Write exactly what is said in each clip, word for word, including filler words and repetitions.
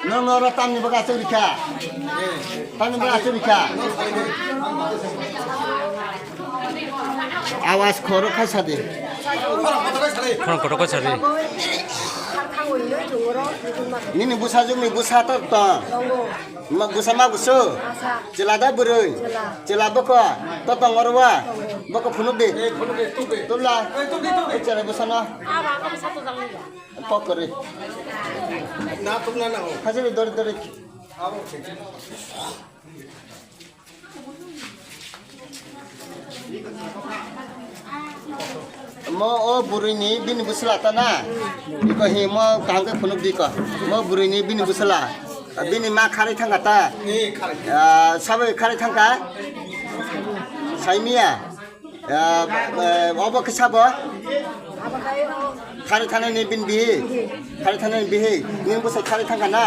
Nang noro tamni baga churi kha. Tamni baga churi kha. Awas khoro kha sadi. Khorang kotor kha sadi. Nini busa jumni busa tor to. Ma busa ma busu. Chila da burui. Chila boko. To tongorwa. Boko phunuk di. Tubla. Chila busa no. Pokori. Na tubla na ho. Hajini dori dori. Mo o burini bini busla ta na. Iko hi mo kaham ke phunuk di ko. Mo burini bini busla. Bini ma khari thangka ta. Ni khari. Ah, sabai khari thangka. Saimia. Ah, eh, obo kisa bo. Khari thani ni bini bihi. Khari thani ni bihi. Ning busai khari thangka na.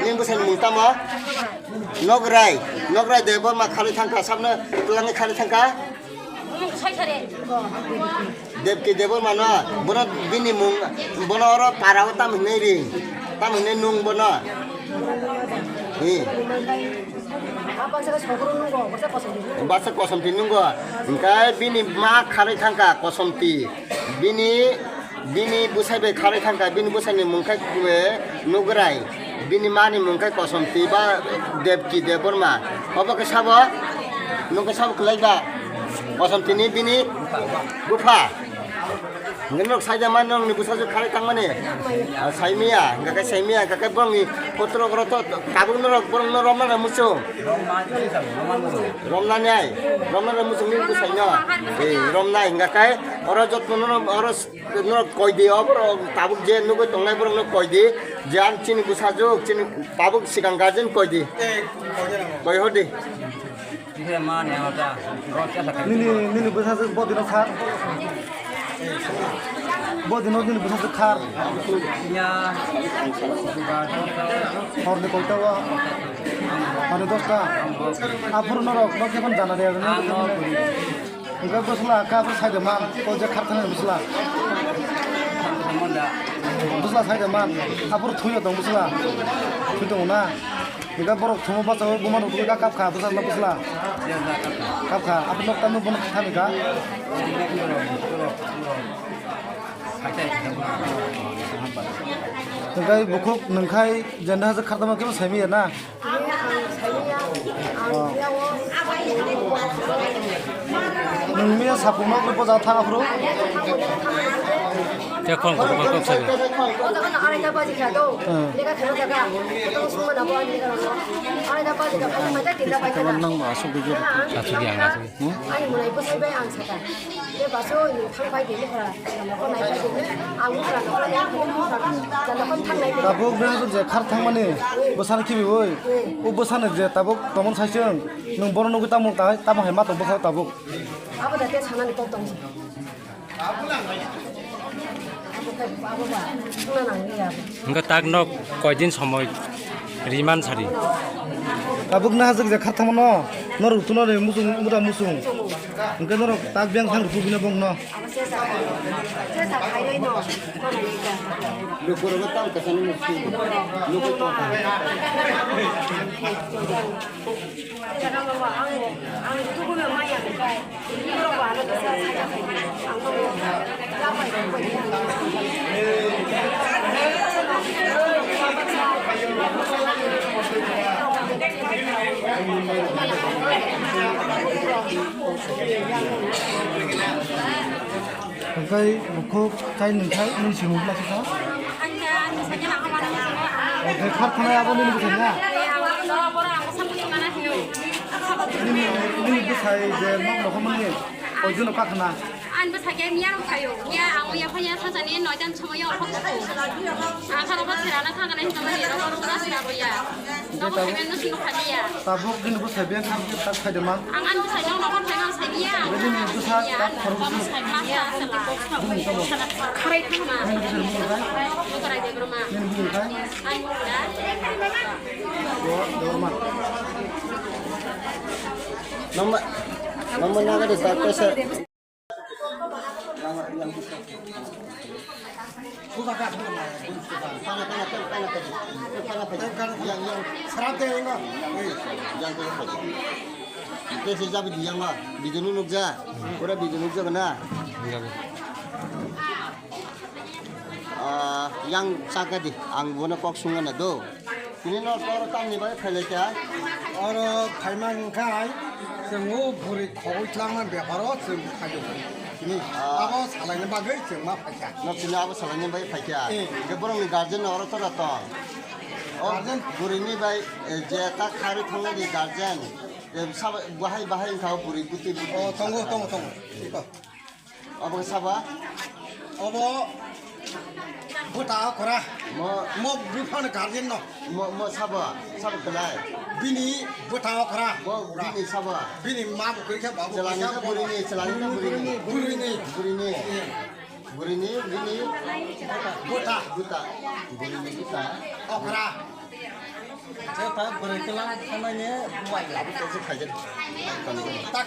Ning busai ni mung tamo. Nograi, Nograi Debbarma khali thangkha, sabno twlangwi khali thangkha. Debki Debbarma no, bono bini mung, bono oro para o tam hinwi ring, tam hinwi nung bono. Hi. Basa Kosomti nungo, hingkai bini ma khali thangkha Kosomti, bini Bini bwsai bai kharwi thangkha, bini bwsaini mung khe, eh, Nugrai, bini mani mung khe Kosomti ba Debki Debbarma. Obo khe sabo, nung khe sabo kwlai ba? Kosomtini bini bupha. Hwnkhe norok saida mani norokni bwsajwk kharwi tangmani? Ah, saimia, hwnkha khe saimia, hwnkha khe borokni photo rok oro to tabuk norok borokno romna muchung. Romnani ai, romna muchung ni bwsaino. Eh, romnai hwnkha khe oro jotto no oro Norok koi di, o borok tabuk je nugwi tongnai borok no koi di, je ang chini bwsajwk, chini tabuk swkang guardian koi di. Koi hor di. Nini, nini bwsajwk bo dino sar. Bo dino nini bwsajwk khar. Horni koita o? Horni dosta. Aphuru norok no kefan jana de. Hingke bwsla kha, aphuru sai de man, o je kharthani bwsla. Bwsla sai de man, aphuru thwi tong bwsla. Thwi tongo na. Hingke borok thumo bachao buma rok thwi kha, kap kha bwsla na bwsla. Kap kha, aphuru nok tamo bono thani kha. Hingke bukhuk nungkhai jenda haja khartama kebo saimaya na. Nwng miya sapung nok ni boja thang aphuru. Te khorang kotor kotor sai. O jaga no arai ta baji kha do. Hmm. Lega khana jaga. Tong suma na bo ani lega no. Arai ta baji kha, mai ta tinta bai kha. Nang ma asuk bijor. Asuk yang asuk. Hmm? Ani mulai bo sai bai ang saka. Ye baso ni thang bai de ni khora. Ang khora no khora ya. Tabuk bwsajwk je khar thangmani bwsano khibiwi. O bwsano je tabuk tomon saisung. Nwng bono nugwi tamo ta-, tamo hai ma tong bwkha tabuk. Abo da te sanani kok tong. Abo khe, abo ba, suna nang ya. Hingke tak nok koidin somoi riman sari. Tabuk na hajak je kharthangmano, norok tuno ni musung, muda musung. Hingke norok tak biyang thang rukhu bina bongno. Abo se sa, se sa khai nai no, mana ni ka. Lukuro ba tam kasani musung. Lukuro ba. Hingke bukhuk chai nungkhai nini simi bwlai kha. Hingke khar thangna abo nini bwsai na? Nini, nini bwsai je nok rok mani oijono kakhna. Ani bwsai khe miya rok phaio. Miya ang miya phaiya sachani noita ni somoyo okhok kho. Ang kharo ba serana thangani hinamani rok rok na sina roya. Tabuk bini bwsai beng kha tak sai de man. Ang ani bwsai no nokon phai mang sai niya. Bini bwsa tak khorok bwsa. Bini tamo. Kharai thang ma. Bini bwsai bung khai. Bung kharai de bro ma. Bini bung khai. Ani bwsa. Bo, bo ma. Namba, namba naga de tak sai. Pana, pana, pana, pana, pana. Pana, pana. Yang, yang. Serap deh, yang. Yang, yang. Itu sih jadi yang lah. Video nu nukja. Pura video nukja kena. Ah, yang saka di. Ang bono kok sunga na do. Tini no tor tamni bai phailai kha? Oro phaima hwnkha, chwng o bwrwi khogwi tlangma beparo chwng phaio. Tini Ah. abo salaini bagwi chwng ma phaikha. No tini abo salaini bai phaikha? Eh. Hwnkhe borokni guardian no oro tora tong? O Guardian? Bwrwini bai, eh, je ta kharwi thangmani guardian, eh, sabo bahai bahai wngkha o bwrwi bwtwi bwtwi. Oh, tongo, tongo, tongo. Iko. Obo sabo? Obo bwta okra. Mo Mo bwphano guardian no. Mo, mo sabo? Sabo kwlai? Bini bwta okra. Mo bini sabo? Bini ma bo kwrwi khe, babu kwrwi khe. Chelangni na bwrwini? Chelangni na bwrwini? Bwrwini. Bwrwini. Eh. Bwrwini, bini? Bwta. Bwta. Bwrwini bwta. Okra. Khe ta bwrwi kwlang thangnani buai. Abo to se khaijak. Ta